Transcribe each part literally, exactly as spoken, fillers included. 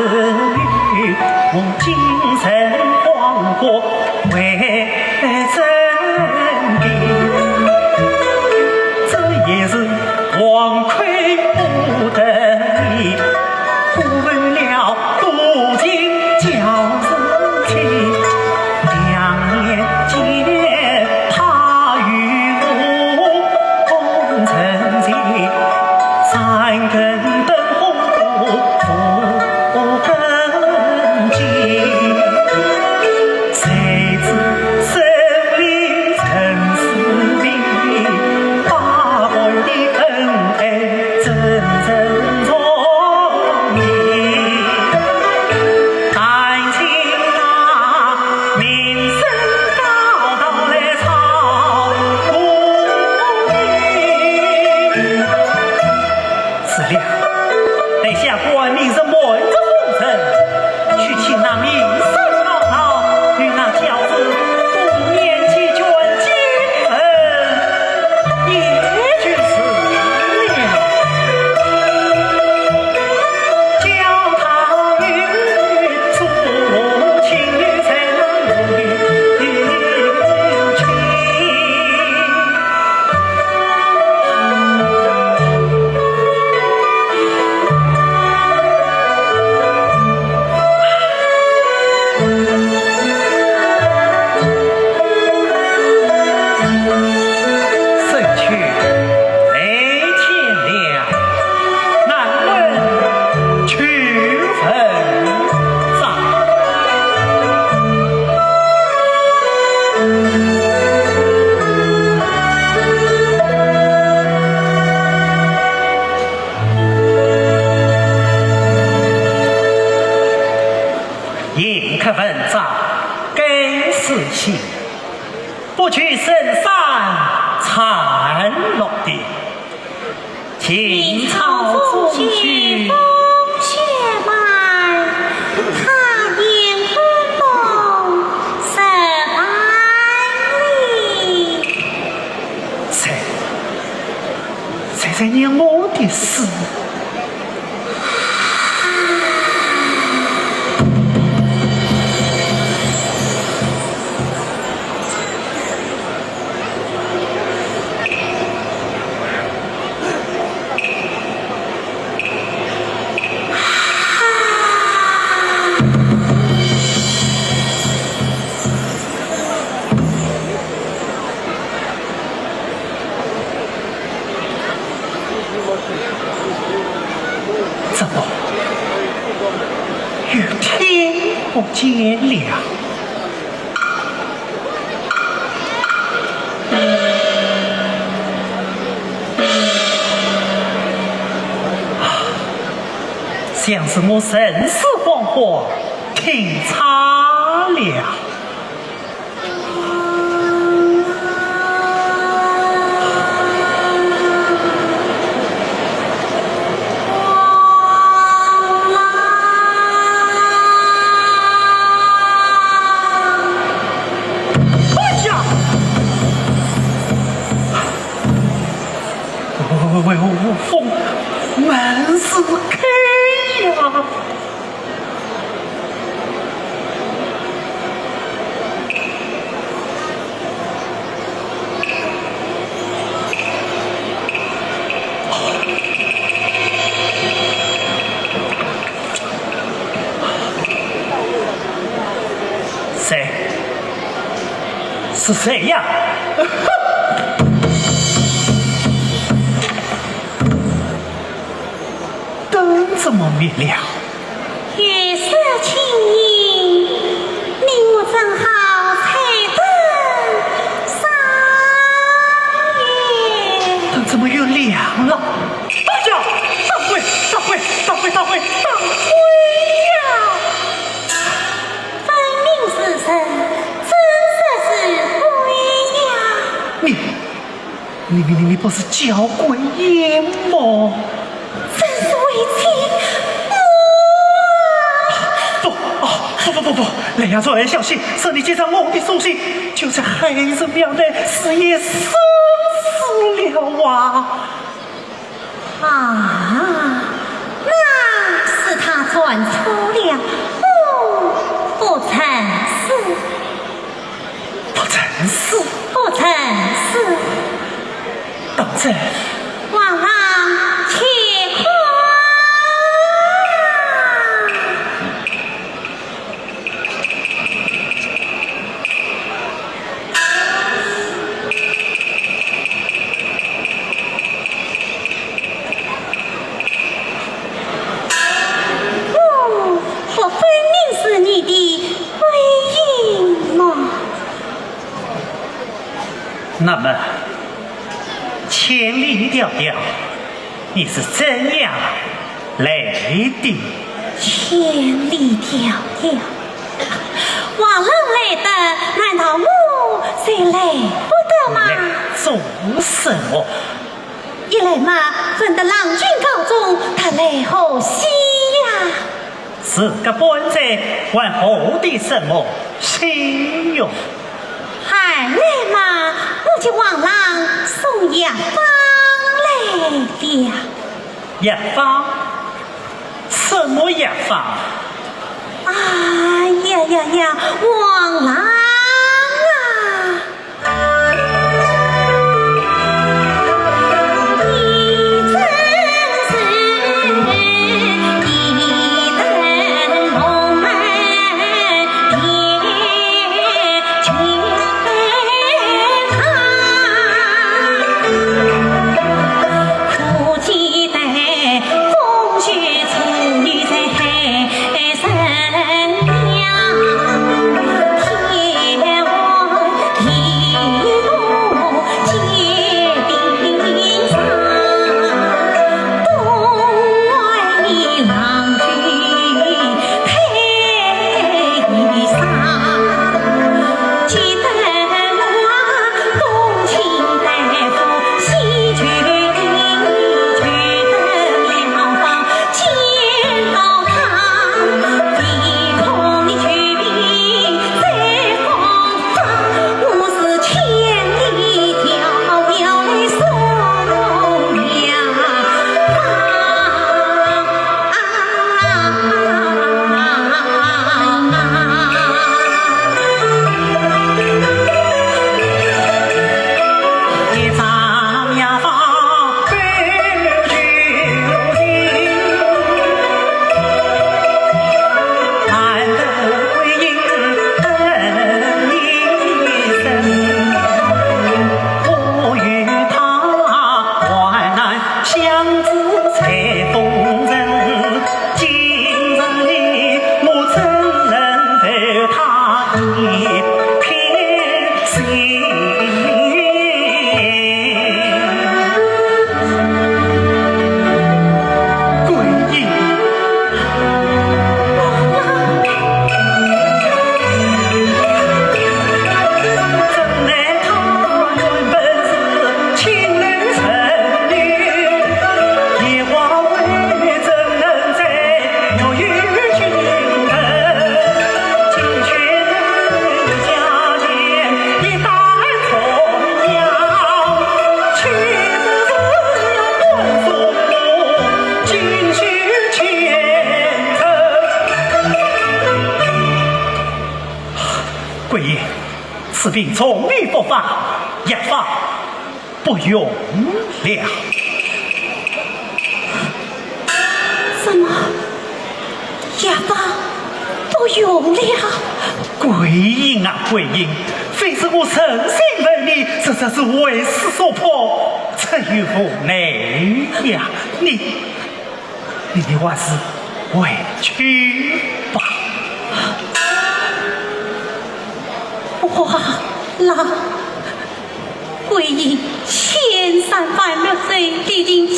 我精神恍惚为真的，这也是枉亏不得你，辜负了多情教子期。两年前，他与我共成亲，三更灯火不分际，谁知森林陈世明，百般的恩爱真正重。 是了，待下官命人瞒着夫人，去请那名声高堂，与那教子不免几卷经文，也就是了。 沈黛，天亮，难问秋风早。 迎客问斩更是喜，不求深山惨落地，秦朝终须风雪白，踏遍关东十万里。谁，谁在念我的诗？ 怎么，又听不见了？啊，像是我神思恍惚，听差了。 哎呀！喂，喂，喂，风，门是开呀！ 谁？是谁呀？ 灯怎么灭了？月色清影，你我正好彩灯相映。灯怎么又亮了？哎呀，大鬼，大鬼，大鬼，大鬼，大鬼呀！分明是人，怎说是鬼呀？你，你，你，你，你不是叫鬼魇吗？ 真是为妻，我……不，哦，不，不，不，不，兰阳传小信，说你接上我的书信，就在海神庙内自缢身死了啊！啊，那是他犯错了，我不曾死。不曾死？不曾死。道真？王郎且看。 哦，这分明是你的桂英嘛。那么，千里迢迢，你是怎样来的？千里迢迢，王郎来得，难道我就来不得吗？你来做什么？ 一来嘛，闻得郎君高中，特来贺喜呀。时隔半载，还贺的什么喜哟？二来嘛，我给王郎送药方来了。药方？什么药方？哎呀呀呀，王郎啊！桂英，此病从未复发，药方 不用了。什么？药方不用了？桂英啊，桂英，非是我存心问你，实在是为势所迫，出于无奈呀。你，你，你还是回去吧。王郎， 桂英千山万水，历尽艰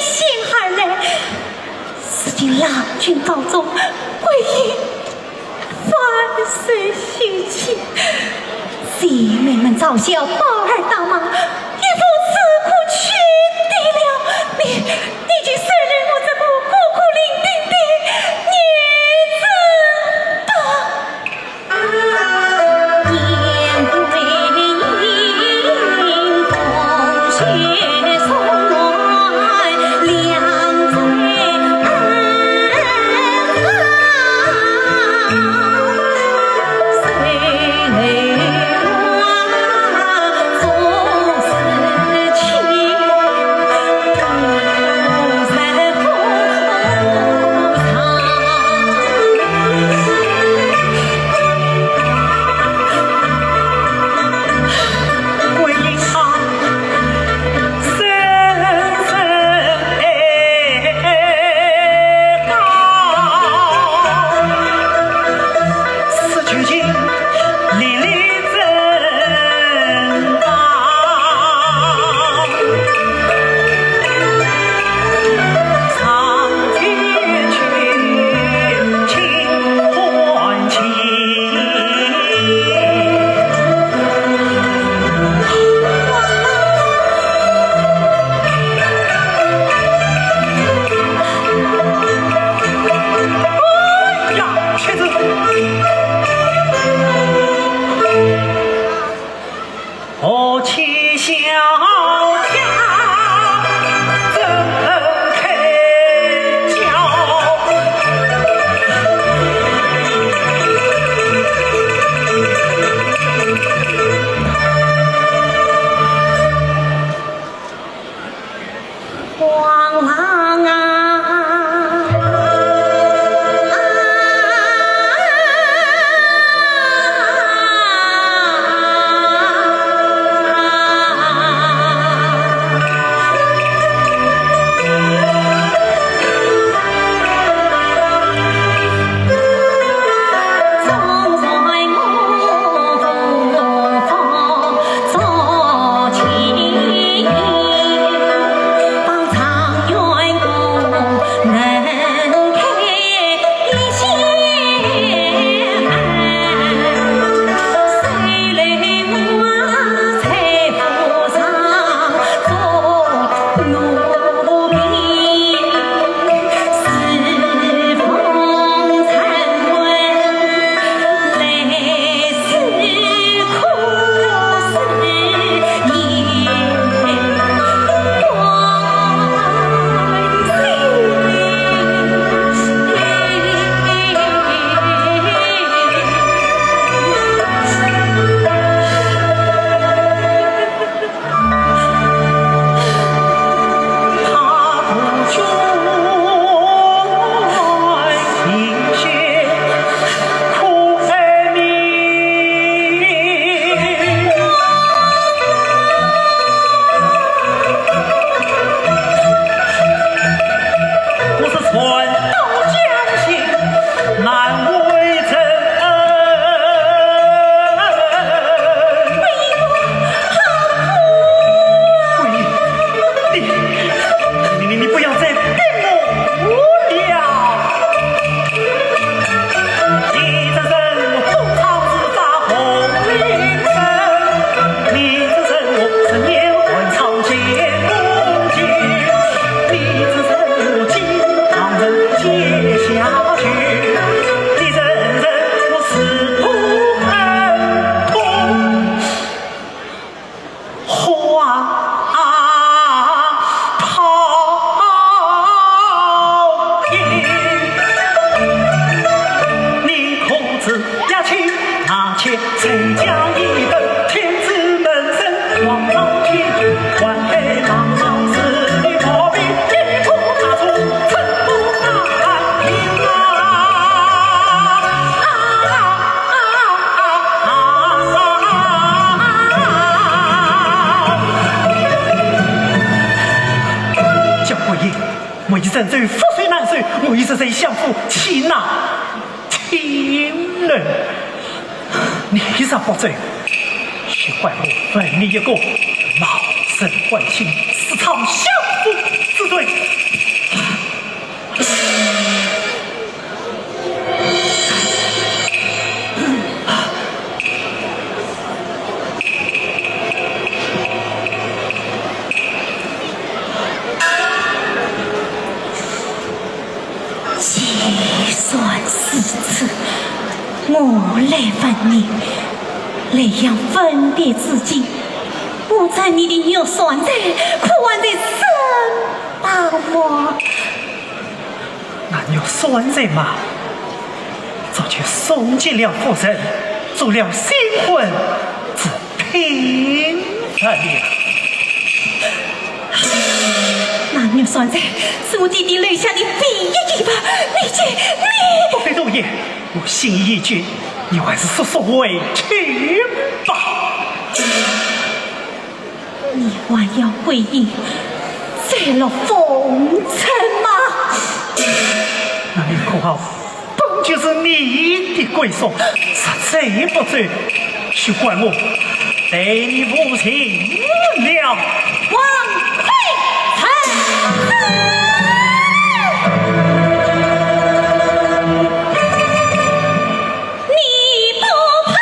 险而来，如今郎君高中，桂英万分受气。姐妹们早教，宝儿打马，一步之苦去的了。你，你就收留我这个孤苦伶仃的女子吧。我已经走覆水难收，我已是在相府气难停了。你若不走，休怪我问你一个冒认官亲，私闯相府之罪。 既然如此，我来问你，莱阳分别之际，我这你的玉扇子可还在身旁么？ 那玉扇子嘛，早就送给了夫人，做了新婚之品了。那玉扇子是我爹爹留下的唯一遗物，你这，你……不必多言，我心意已决，你还是速速回去吧。 你还要回应再落风尘吗？那你可好，本就是你的归宿，实在不走，休怪我待你无情了。王魁臣子，你不怕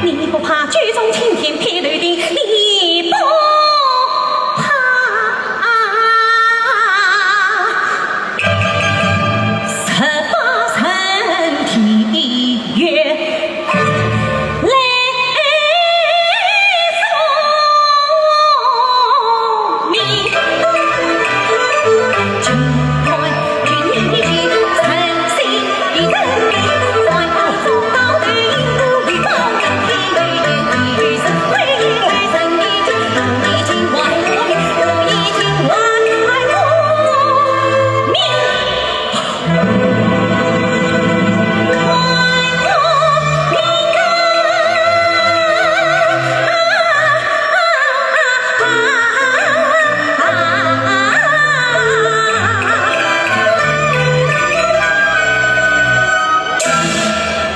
你不怕九重青天劈头顶，你不怕十八层地狱来送命。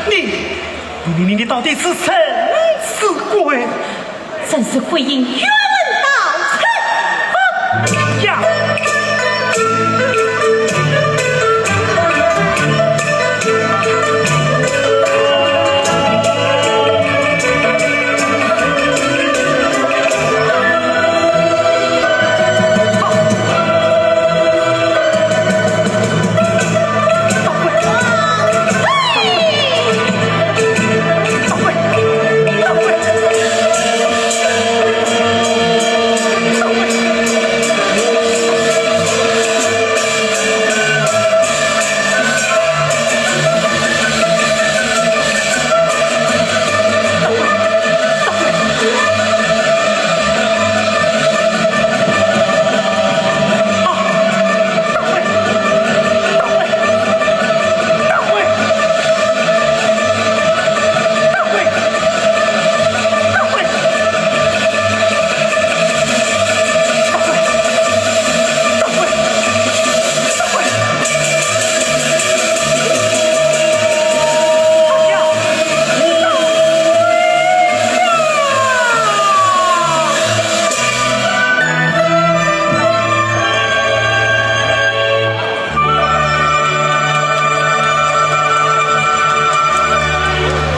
你，你，你，你到底是什么死鬼？真是回应冤